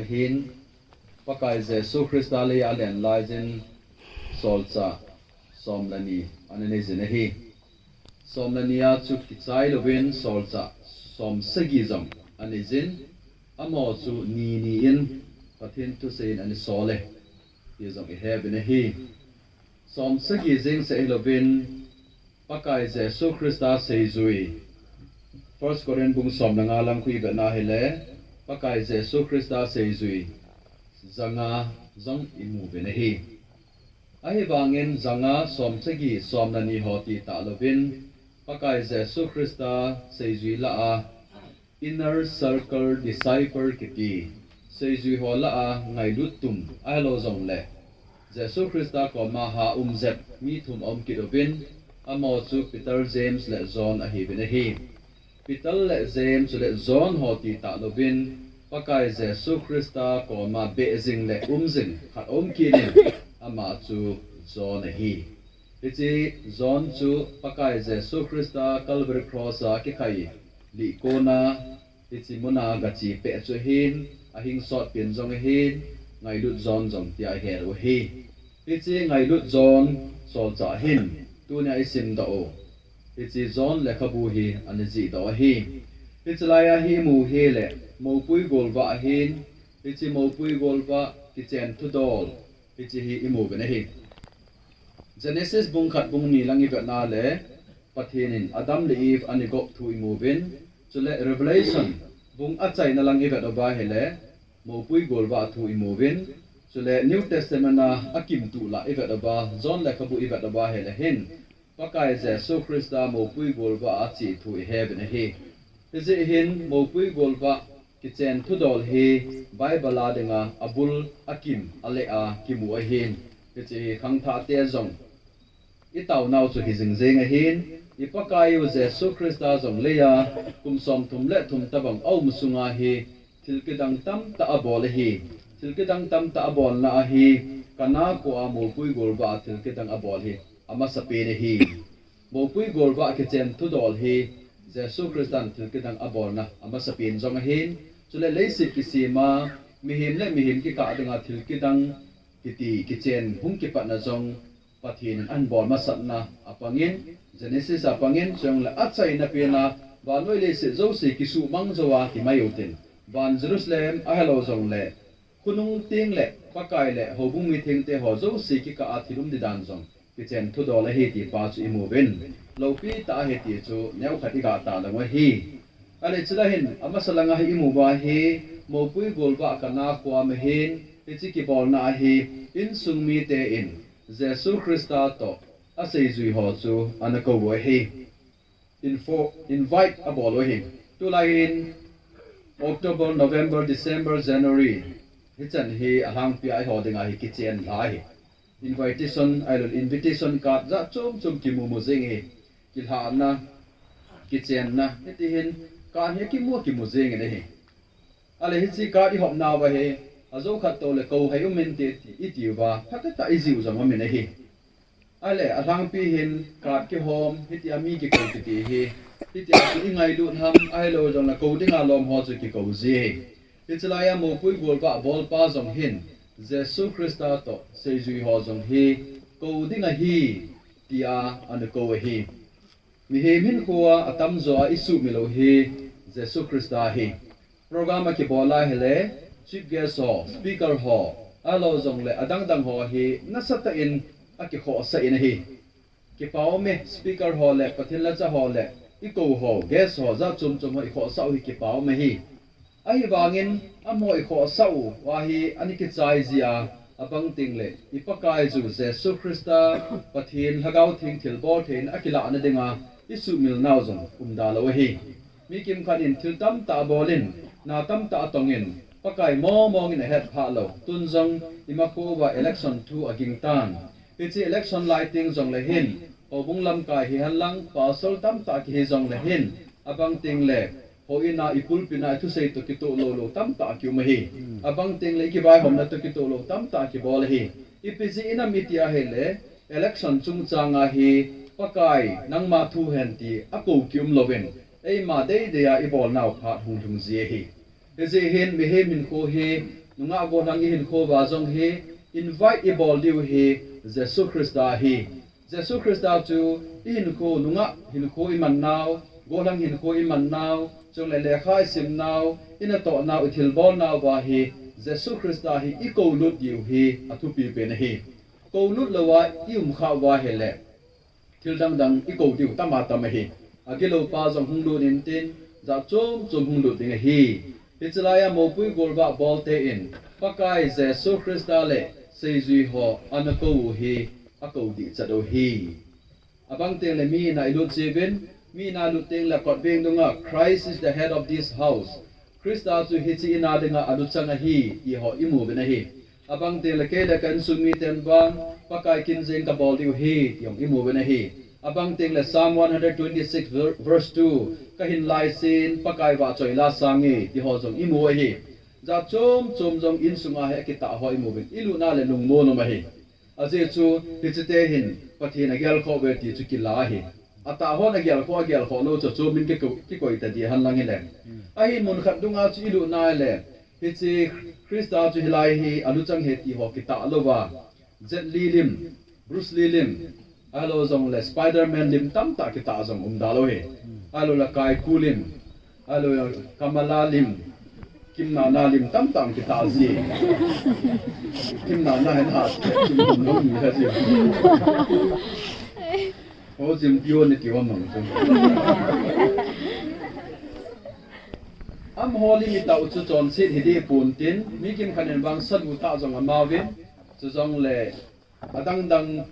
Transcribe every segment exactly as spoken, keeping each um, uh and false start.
Hin, Pakai Jesu Christa leiya alen laiyin solchah som le ni ana neijin ahi. Som le ni a chu kichai louvin solchah som sagi jong ana neijin, amaho chu ni ni in Pathen thusei in ana sol e ti jong iheuvin ahi. Som sagi jeng seh hilouvin, Pakai Jesu Christa seijui, First Corinth bung som le nga lang khu ivetna hile, Pakai Jesu Christa seijui janga jong imu uvin ahi. Ahivangin janga som sagi som le ni ho ti tah louvin, Pakai Jesu Christa seijui lah a, Inner Circle Disciple kiti, seijui ho lah a ngailut tum ahilou jongle, Jesu Christa koma ha um jep mi thum aum kit uvin, amaho chu Peter, James le John ahiuvin ahi. Peter le James le John ho ti tah louvin, Pakai Jesu Christa koma beh jing le um jing khat aum kit in, ama chu John ahi. Hiche John chu Pakai Jesu Christa Calvary Cross a kikhai lih kona, hiche muna gache peh chu ahin, ahing sot pen jong ahin, ngailut John jong tia ihet u ahi. Hiche ngailut John solchah hin tunia isimdoh u, hiche John lekhabu hi ana jihdoh ahi. Hiche laiya hi imu hile, moupui golvah ahin, hiche moupui golvah kichen thudol hiche hi imu uvin ahi. Genesis bung khat bung ni lang ivetna le, Pathen in Adam le Eve ana gop thu imu uvin, chule Revelation bung achaina lang ivet uva hile, moupui golvah thu imu uvin, chule New Testament a akimtuh lah ivet uva, John lekhabu ivet uva hile hin, Pakai Jesu Christa moupui golvah a ache thu iheuvin ahi. Hijeh hin moupui golvah kichen thudol hi Bible a dinga abul akim aleh a kimu ahin, hiche hi khangthah te jong itaonau chu hijing jeng ahin, i Pakai u Jesu Christa jong leiya kum somthum le thum tobang aum sunga hi thil kidang tamtah abol ahi. Thil kidang tamtah abolna ahi, Cana khoa moupui golvah a thil kidang abol hi amasapen ahi. Moupui golvah kichen thudol hi Jesu Christan thil kidang abolna amasapen jong ahin, chule leiset kisem a mihem le mihem kikah dinga thil kidang kiti kichen hung kipatna jong Pathen in ahin bol masatna apangin, Genesis apangin, chujongle achaina pena vannoi leiset jouse kisuhmang jouva kimai utin, van Jerusalem ahilou jongle khonung tengle Pakai le houbung mithengte ho jouse kikah a thil um ding dan jong kichen thudol ahi ti pa chu imu uvin, loupitah ahi ti chu neokhat igah tah lang u ahi. Ahile chule hin amasa langa hi imu uva hi, moupui golvah Cana khoa ahin, hiche kibolna ahi, insung mite in Jesu Christa toh aseijui ho chu ana kou u ahi. Info, invite abol u ahi. Tulai hin October, November, December, January, hichan hi alhangpia eiho dinga hi kichen lha ahi. Invitation, ahilou le invitation card jat chom chom kimu mu jeng ahi. Kilhahna, kichenna, hiti hin card hi kimu kimu jengin ahi. Ahile hiche card ihopnauva hi, ajou khat toule kou hei um inte ti, itiuva, phatah tah ijih u jong aumin ahi. Ahile alhangpi hin card kihom, hitia mi kikou kiti hi, hitia chu ingailut ham, ahilou jongle kou dinga lom ho chu kikou ji ahi. Hiche laiya moupui golvah bolpa jong hin, Jesu Christa toh seijui ho jong hi kou ding ahi, tia ana kou ahi. Mihem hinkhoa atamjoa isuhmil u hi Jesu Christa ahi. Program akibol a hile, chief guest ho, speaker ho, ahilou jongle adang dang ho hi nasatah in akikhohsah in ahi. Kipa ume, speaker ho le Pathen lhacha ho le ikou ho, guest ho, jat chom chom ho ikhohsah u hi kipa um ahi. Ahivangin amaho ikhohsah uva hi ana kichai jia, abang tengle i Pakaiyu Jesu Christa, Pathen Lhagao Theng thilbol theina akilahna dinga isuhmil nau jong umda lou ahi. Mi kimkhat in thil tamtah abolin, na tamtah atongin, Pakai mongmong in ahetphah lou. Tun jong imakhouva election thu agingtan. Hiche election lai teng jongle hin, houbung lamkai hihenlang, pastor tamtah kihi jongle hin, abang tengle houin a, i pulpit a ithusei toh kitoh lou lou tamtah kium ahi. Abang tengle ikivaihomna toh kitoh lou tamtah kibol ahi. Ipi jeh inem iti ahile, election chungchanga hi, Pakai nangma thu hen ti akou kium louvin, eima deidei a ibolnau phat hung lhung ji ahi. Hijeh hin mihem hinkho hi nungah gollhang ihinkho uva jong hi invite ibol diu hi Jesu Christa ahi. Jesu Christa chu ihinkho, nungah hinkho iman nau, gollhang hinkho iman nau, chule lekha isim nau, inatoh nau, ithilbol nau uva hi Jesu Christa hi ikoulut diu hi athupi pen ahi. Koulut louva ium khah uva ahile, thil dang dang ikou diu tam a tam ahi. Agilou pa jong hung lut intin, jat chom chom hung lut ding ahi. Hiche laiya mopui golvah bolte in, Pakai Jesu Christa le seijui ho ana kou u hi, akou dih chat u ahi. Abang teng le mi in'a ilut jiuvin, mi in'a lut teng le kot veng dunga, Christ is the head of this house. Christa chu hiche in'a dinga aluchang ahi, ti ho imu uvin ahi. Abang teng le kei le ka insung miten vang, Pakai kin jeng kabol diu ahi, ti jong imu uvin ahi. Abang teng le Psalm one hundred twenty-six ver-, verse two, kahin laisin, Pakai vahchoi la sange, ti ho jong imu ahi. Jat chom chom jong insunga hi akitah ho imu uvin, ilutna le lungmon um ahi. Ajeh chu, hiche te hin, Pathen agelkhoh uve ti chu kila ahi. Atah hon agelkhoh, agelkhoh lou chu, chu min kiko-, kikoi ta ding hen lang hile. Ahin mun khat dunga chu ilutna le, hiche Christa chu hilai hi aluchang ahi ti ho kitah louva, Jet Li lim, Bruce Lee lim, ahilou jongle Spider-Man lim tamtah kitah jong um da lou ahi. Ahilou le Kaiku lim, ahilou le Kamala lim, Kim Nana lim tamtah kitah ji. Kim Nana hin hat, Kim Nana hin hat ji. O Jim Pio ni kiwa mang chu. Amaho lim itah u chu chonset hi deh pon tin, mi kimkhat in vang salu tah jong amauvin, chujongle adang dang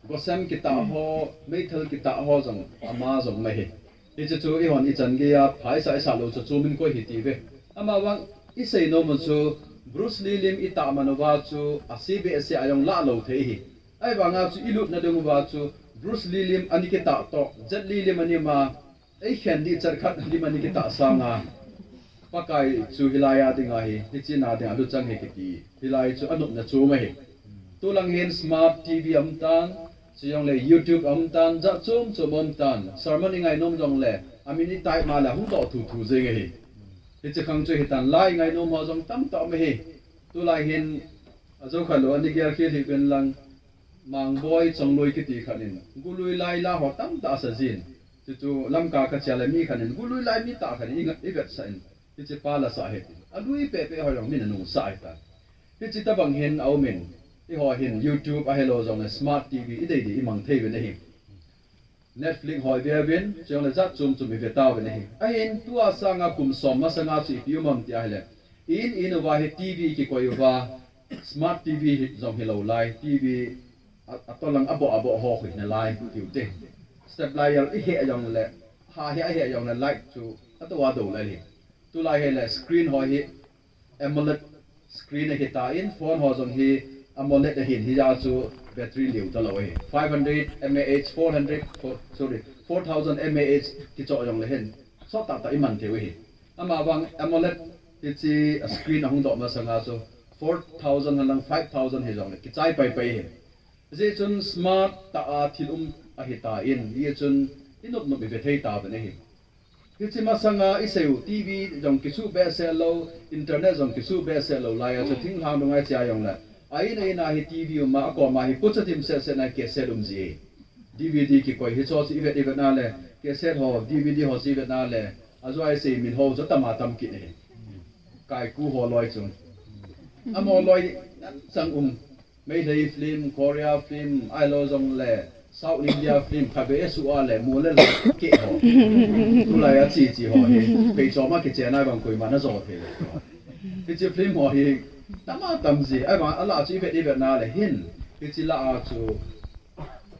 gosem kitah ho, meithal kitah ho jong ama jong ahi. Hiche chu eihon ichan geiya phaisa isah lou chu chu min koi hitiuve. Amavang isei nom u chu Bruce Lee lim itah man uva chu ase behseh a jong lah lou thei ahi. Ahivanga chu ilutna ding uva chu Bruce Lee lim ana kitah toh, Jet Li lim ana ma, eikhen ding chet khat lim ana kitah sanga, Pakai chu hilai a dinga hi, hiche na dinga luchang ahi kiti, hilai chu anopna chu ahi. Tulang hin smart T V aum tan, chujongle YouTube aum tan, jat chom chom aum tan, sermon ingai nom jongle, amin itype ma le hung doh thuthu jeng ahi. Hiche khang chu hitan, la ingai nom ho jong tamtah um ahi. Tulai hin, ajou khat lou, ana gel khel hih uvin lang, Mangboi Chongloi kiti khat in, Gului lai la ho tamtah asa jin. Chuchu Lamka kache le mi khat in, Gului lai mi tah khat in, i nga-, ivetsah in, hiche pa la sah ahi tin. Alui pehpeh ho jong min anungsah ahitan. Hiche tobang hin aumin, eiho hin YouTube ahilou jongle smart T V idei dei imang thei uvin ahi. Netflix ho ive uvin, chujongle jat chom chom ive tauvin ahi. Ahin tua sanga kum som masanga chu ipi um am ti ahile, in in uva hi T V kikoi uva, smart T V hi jong hilou lai, T V a, atolang aboh aboh ho khu hina lai, tiu te. Step lai jal iheh jongle, ha hi aheh jongle light chu ato a dou lai hi. Tulai hile screen ho hi AMOLED screen ahitan, phone ho jong hi AMOLED ahin, hijeh a chu battery liu talou ahi. Five hundred mAh, four hundred, four, sorry, four thousand mAh kichoh jongle hin sot tahtah iman theiu ahi. Amavang AMOLED hiche screen ahung doh masanga chu four thousand hen lang five thousand hijongle kichai paipai ahi. Hijeh chun smart tah a thil um ahitan, hijeh chun inop nop ive thei tauvin ahi. Hiche masanga iseiu T V jong kisuh behseh lou, internet jong kisuh behseh lou laiya chu thinglhang dunga iche a jongle, a in a in a hi T V um a, akoma hi pucha dimset set na cassette um ji. D V D kikoi hicheho chu ivet ivet na le, cassette ho, D V D ho chu ivet na le, ajoa isei min ho chu atama tam kit ahi. Kaiku ho loi chu. Amaho loi nangchang um. Meitei film, Korea film, ahilou jongle South India film, khatvei asuh a le, mu le la keh ho. Tulai a che che ho hi, pheichoma kichen a vang koiman ajo thei lou. Hiche film ho hi, tama tam ji, ahivang alah chu ivet ivet na le hin, hiche lah a chu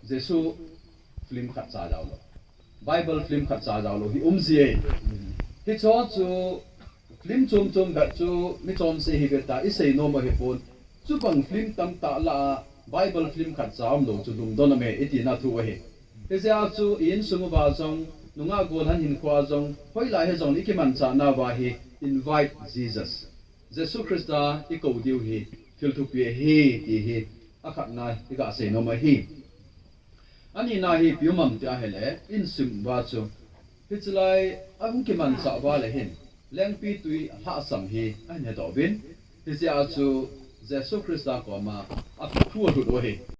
Jesu film khat cha jao lou. Bible film khat cha jao lou hi um ji e. Hicheho chu film chom chom vet chu mi chonse hi veta isei nom ahipon. Chubang film tamtah lah a Bible film khat cha umlou chu lungdon aume itina thu ahi. Hijeh a chu i insung uva jong, nungah gollhang hinkho a jong, hoilai hijongle ikimanchah nauva hi invite Jesus. Jesu Christa ikou diu hi thil thupi ahi ti hi akhatna iga sei nom ahi. Anina hi ipi um am ti ahile, insung uva chu, hiche lai ahung kimanchah uva le hin, lengpitwi lhahsam hi ahin hedoh uvin, Hiche a chu Jesu Christa koma athu alhut u ahi.